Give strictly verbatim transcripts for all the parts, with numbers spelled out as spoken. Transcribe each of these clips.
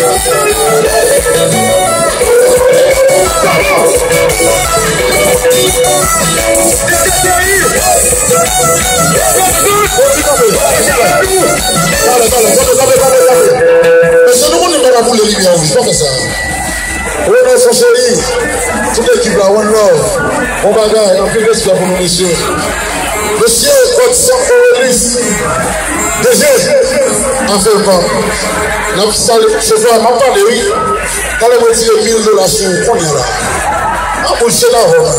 Mesye, nou konnen m pa ka boule limyè wouj, pa fè sa. Ronelson Chéri, tout ekip la, one love. Bon bagay, anpil respè pou nou, mesye. Mesye, Godson Orelus, D J, afè pa. N ap salye, se vre, m ap pale, wi. Talè mwen tire mil dola sou ou kounye a la. Ah, bullshit avè w, man.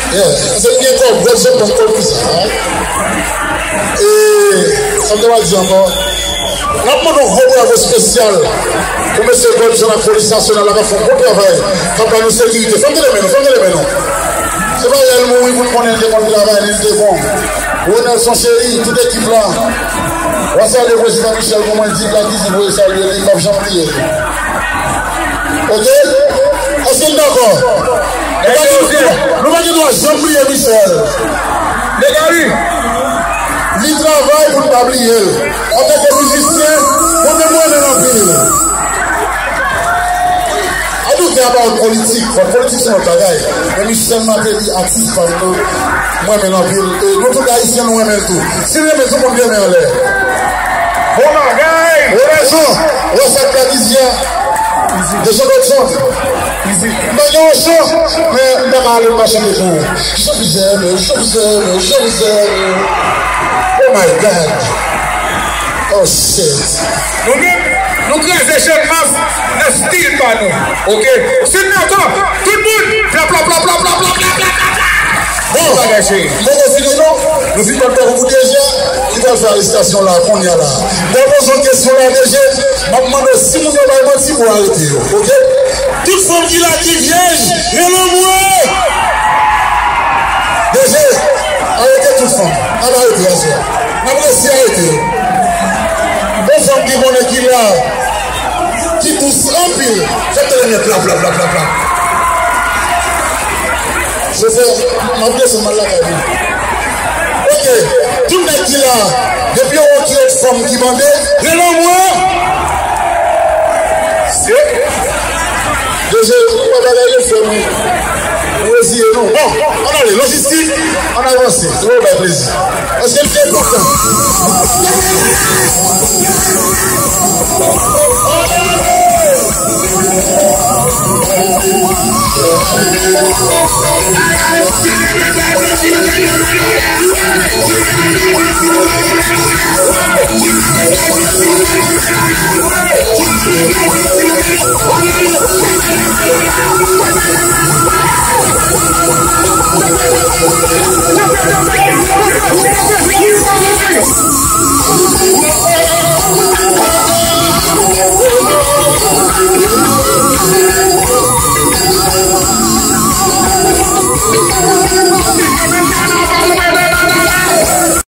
Yeah, se byen kòb, Godson pran kòb pou sa, hein? E, sa m te va di ankò? N ap mande yon gwo bravo espesyal pou mesye Godson ak Polis Nasyonal la k ap fè yon bon travay, k ap ba nou sekirite. Fè m tande men nou, fè m tande men nou. Se pa yè l mouri pou n konnen l te konn travay, li te bon. Ronelson Chéri, tout ekip la. W a salye Prezidan Michel pou mwen, di Black Easy voye salye li, m p ap janm bliye l. Oke? Èske n dakò? Nou pa gen, nou pa gen dwa janm bliye Michel. Li travay pou n pa bliye l. Antanke mizisyen, mwen menm mwen renmen l anpil. I don't care about politik, but politik se yon lòt bagay. Men Michel Martelly, atis pa m nan, mwen renmen l anpil. E nou tout Ayisyen, nou renmen l tou. Si n renmen l, tout moun leve men anlè. Bon bagay! Ronelson, wè sa k la di a. Dejan Godson. M pa gen yon cho, men m ta ka ale m pa chante pou ou. Je vous aime, je vous aime, je vous aime. Oh my God. Oh shit. Nou menm, nou kraze Channmas nan stil pa nou. Oke? Si n dakò, tout moun, pla, pla, pla. Bon, bagay cheri. M poko fini non. Nou fin bat bravo pou D J a, ki pral fè arestasyon la, kounye a la. Mwen poze yon kesyon la, D J, m ap mande w si moun yo bay manti pou arete yo, oke? Tout fanm ki la ki vyèj, rele mwen! D J, arete tout fanm. N ap arete aswè a. N ap resi arete yo. Bon fanm ki konnen ki la, ki dous anpil, fè tèlè nèt la, pla, pla, pla, pla. Chofè, m ap desann m al lakay mwen. Oke, tout nèg ki la, depi yo wè yon ti lòt fanm ki bande, rele mwen. D J, ou wè bagay yo fè nou, nou reziye nou. Bon, ann ale, lojistik, ann avanse. Se pou w bay plezi. Èske l te kontan?